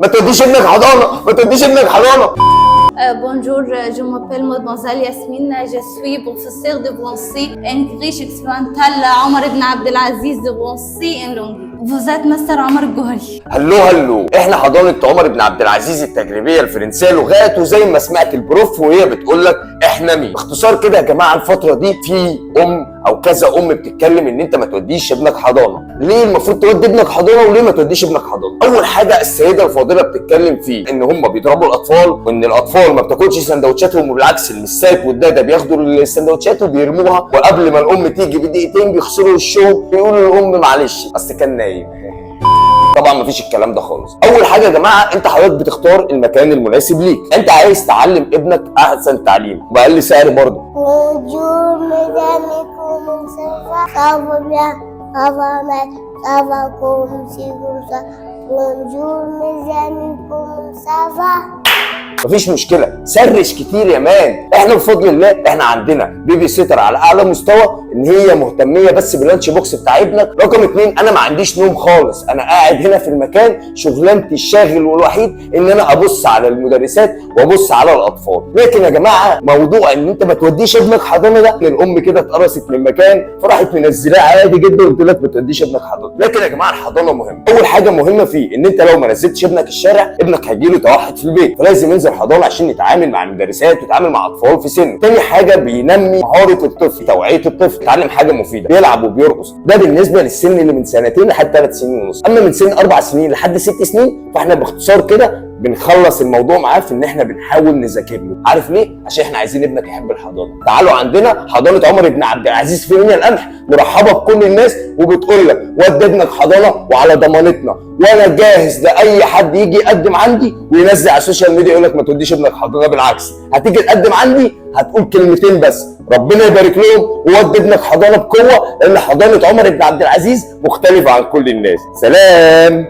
ما توديش ابنك حضانه، ما توديش ابنك حضانه. Bonjour, je m'appelle mademoiselle Yasmine, je suis professeure de français en crèche expérimentale Omar ibn Abdelaziz de français en langue. Vous êtes Mister عمر الجوهري. hello hello، احنا حضانة عمر بن عبد العزيز التجريبية الفرنسية لغات، وزي ما سمعت ال prof وهي بتقول لك احنا مين. باختصار كده يا جماعه، الفترة دي في ام او كذا ام بتتكلم ان انت ما توديش ابنك حضانه. ليه المفروض تودي ابنك حضانة وليه ما توديش ابنك حضانه؟ اول حاجة السيدة الفاضلة بتتكلم فيه ان هم بيضربوا الاطفال، وان الاطفال ما بتاكلش سندوتشاتهم، وبالعكس المسات والداده بياخدوا السندوتشات وبيرموها، وقبل ما الام تيجي بدقيقتين بيغسلوا وشهم، بيقولوا للام معلش اصل كان نايم. طبعا مفيش الكلام ده خالص. اول حاجة يا جماعه، انت حضرتك بتختار المكان المناسب ليك. انت عايز تعلم ابنك احسن تعليم باقل سعر برضه. Bonjour mes amis, comment ça va؟ Ça va bien, ça va mal, ça va comme ci, comme ça. Bonjour mes amis, comment ça va؟ مفيش مشكله، search كتير يا man. احنا بفضل الله احنا عندنا baby sitter على اعلى مستوى، ان هي مهتميه بس بال lunch box بتاع ابنك. رقم 2، انا ما عنديش نوم خالص، انا قاعد هنا في المكان، شغلانتي الشاغل والوحيد ان انا ابص على المدرسات وابص على الاطفال. لكن يا جماعه، موضوع ان انت ما توديش ابنك حضانة ده، ان الام كده اتقرصت من مكان فراحت منزلاه عادي جدا وقلت لك ما توديش ابنك حضانه. لكن يا جماعة الحضانة مهمه. اول حاجة مهمة فيه ان انت لو ما نزلتش ابنك الشارع، ابنك هيجي له توحد في البيت، فلازم ينزل حضانة عشان يتعامل مع المدرسات ويتعامل مع اطفال في سنه. تاني حاجة بينمي مهارة الطفل، توعيه الطفل، يتعلم حاجة مفيده، بيلعب وبيرقص. ده بالنسبة للسن اللي من سنتين لحد 3 سنين ونص. اما من سن 4 سنين لحد 6 سنين، فاحنا باختصار كده بنخلص الموضوع معاه في ان احنا بنحاول نذاكر له. عارف ليه؟ عشان احنا عايزين ابنك يحب الحضانه. تعالوا عندنا حضانة عمر بن عبد العزيز في منيا القمح، مرحبه بكل الناس، وبتقول لك ودي ابنك حضانة وعلى ضمانتنا. وانا جاهز لاي حد يجي يقدم عندي وينزل على ال social media يقول لك ما توديش ابنك حضانه. بالعكس، هتيجي تقدم عندي هتقول كلمتين بس: ربنا يبارك لهم، وودي ابنك حضانة بقوه، لان حضانة عمر بن عبد العزيز مختلفة عن كل الناس. سلام.